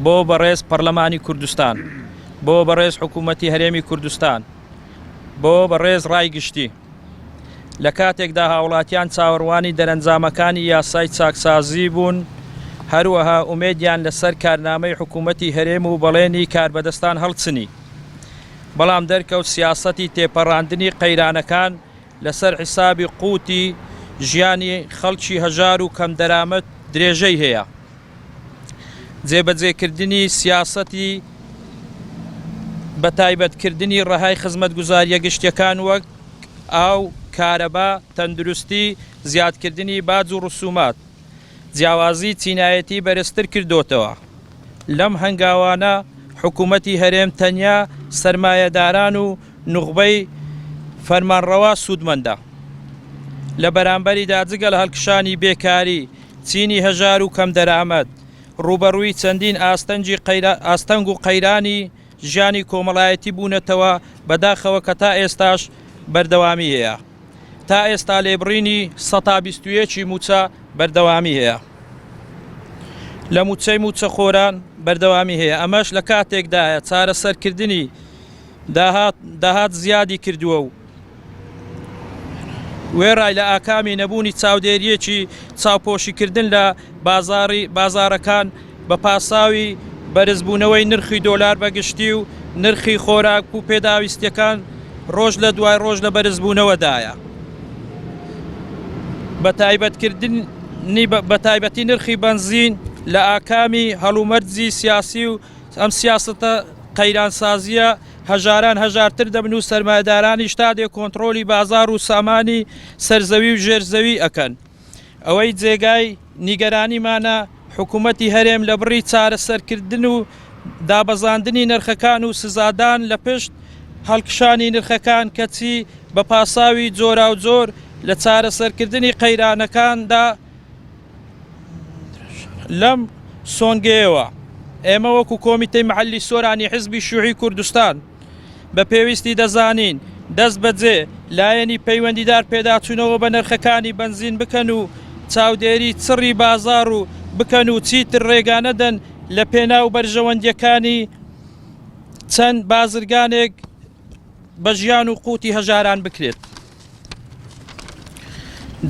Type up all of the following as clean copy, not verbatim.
بۆ بەڕێز پەڕلەمانی کوردستان، بۆ بەڕێز حکوومەتی هەرێمی کوردستان، بۆ بەڕێز ڕای گشتی. لە کاتێکدا هاوڵاتیان چاوەڕوانی دەرەنجامەکانی یاسای چاکسازی بوون، هەروەها ئومێدیان لەسەر کارنامەی حکوومەتی هەرێم و بەڵێنی کاربەدەستان هەڵچنی، بەڵام دەرکەوت سیاسەتی تێپەڕاندنی قەیرانەکان لەسەر حیسابی قوتی ژیانی خەڵکی هەژار و کەمدەرامەت درێژەی هەیە. جێبەجێکردنی سیاسەتی بەتایبەتکردنی ڕەهای خزمەتگوزارییە گشتییەکان وەک، ئاو، کارەبا، تەندروستی، زیادکردنی باج و ڕسومات، جیاوازی چینایەتی بەرزتر کردۆتەوە. لەم هەنگاوانە حکومەتی هەرێم تەنیا سەرمایەداران و نوخبەی فەرمانڕەوا سوودمەندە. لە بەرامبەریدا جگە لە هەڵکشانی بێکاری، چینی هەژار و کەمدەرامەت ڕووبەڕووی چەندین ئاستەنگی ئاستەنگ و قەیرانی ژیانی کۆمەڵایەتی بوونەتەوە، بەداخەوە کە تا ئێستاش بەردەوامی هەیە. تا ئێستا لێبڕینی سەتا 21 ی مووچە بەردەوامی هەیە لە مووچەی مووچەخۆران بەردەوامی هەیە، ئەمەش لە کاتێکدایە چارەسەرکردنی داهات داهات زیادی کردووە و وێڕای لە ئاکامی نەبوونی چاودێرییەکی چاوپۆشیکردن لە بازاڕی بازاڕەکان بە پاساوی بەرزبوونەوەی نرخی دۆلار بە گشتی و نرخی خۆراک و پێداویستیەکان ڕۆژ لە دوای ڕۆژ لە بەرزبوونەوەدایە بە تایبەتی نرخی بەنزین لە ئاکامی هەڵومەرجی سیاسی و ئەم سیاسەتە قەیرانسازییە هەژاران هەژارتر دەبن و سەرمایەدارانیش تا دێ کۆنتڕۆلی بازاڕ و سامانی سەرزەوی و ژێر زەوی ئەکەن. ئەوەی جێگای نیگەرانیمانە حکوومەتی هەرێم لە بڕی چارەسەرکردن و دابەزاندنی نرخەکان و سزادان لە پشت هەڵکشانی نرخەکان کەچی بە پاساوی جۆراوجۆر لە چارەسەرکردنی قەیرانەکاندا لەم سۆنگەیەوە ئێمە وەکو کۆمیتەی مەحەلی سۆرانی حزبی شیوعی کوردستان بە پێویستی دەزانین دەست بەجێ لایەنی پەیوەندیدار پێداچوونەوە بە نرخەکانی بەنزین بکەن و چاودێری چڕی بازاڕ و بکەن و چیتر ڕێگا نەدەن لە پێناو بەرژەوەندیەکانی چەند بازرگانێک بە ژیان و قوتی هەژاران بکرێت.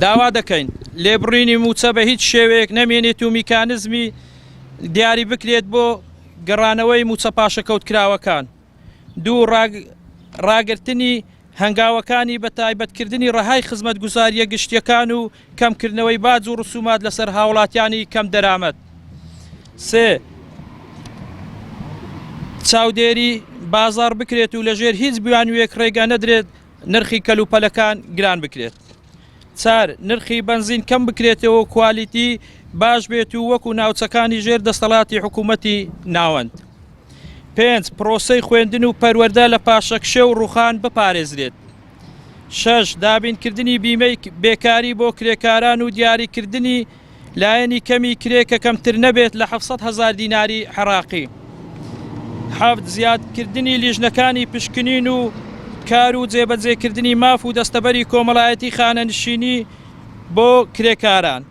داوا دەکەین لێبڕینی مووچە بە هیچ شێوەیەک نەمێنێت و میکانزمی دیاری بکرێت بۆ گەڕانەوەی مووچە پاشەکەوتکراوەکان. دوو، ڕاگرتنی هەنگاوەکانی بەتایبەتکردنی ڕەهای خزمەتگوزارییە گشتییەکان و کەمکردنەوەی باج و ڕسومات لەسەر هاوڵاتیانی کەمدەرامەت. سێ، چاودێری بازاڕ بکرێت و لەژێر هیچ بیانوویەک ڕێگە نەدرێت نرخی کەلوپەلەکان گران بکرێت. چار، نرخی بەنزین کەم بکرێتەوە و کوالیتی باش بێت و وەکو ناوچەکانی ژێر دەستەڵاتی حکوومەتی ناوەند. پێنج، پرۆسەی خوێندن و پەروەردە لە پاشەکشێ و ڕووخان بپارێزرێت. شەش، دابینکردنی بیمەی بێکاری بۆ کرێکاران و دیاریکردنی لایەنی کەمی کرێ کە کەمتر نەبێت لە 700 هەزار دیناری عێراقی. حەفت، زیادکردنی لیژنەکانی پشکنین و کار و جێبەجێکردنی ماف و دەستەبەری کۆمەڵایەتی خانەنشینی بۆ کرێکاران.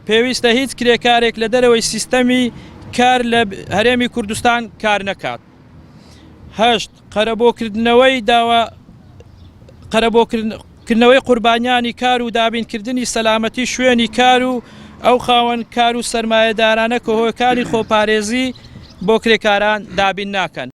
پێویستە هیچ کرێکارێک لە دەرەوەی سیستەمی کار لە هەرێمی کوردستان کار نەکات. هەشت، قەرەبۆکردنەوەی داوا قەرەبۆکردنەوەی قوربانیانی کار و دابینکردنی سەلامەتی شوێنی کار و ئەو خاوەن کار و سەرمایەدارانە کە هۆکاری خۆپارێزی بۆ کرێکاران دابین ناکەن.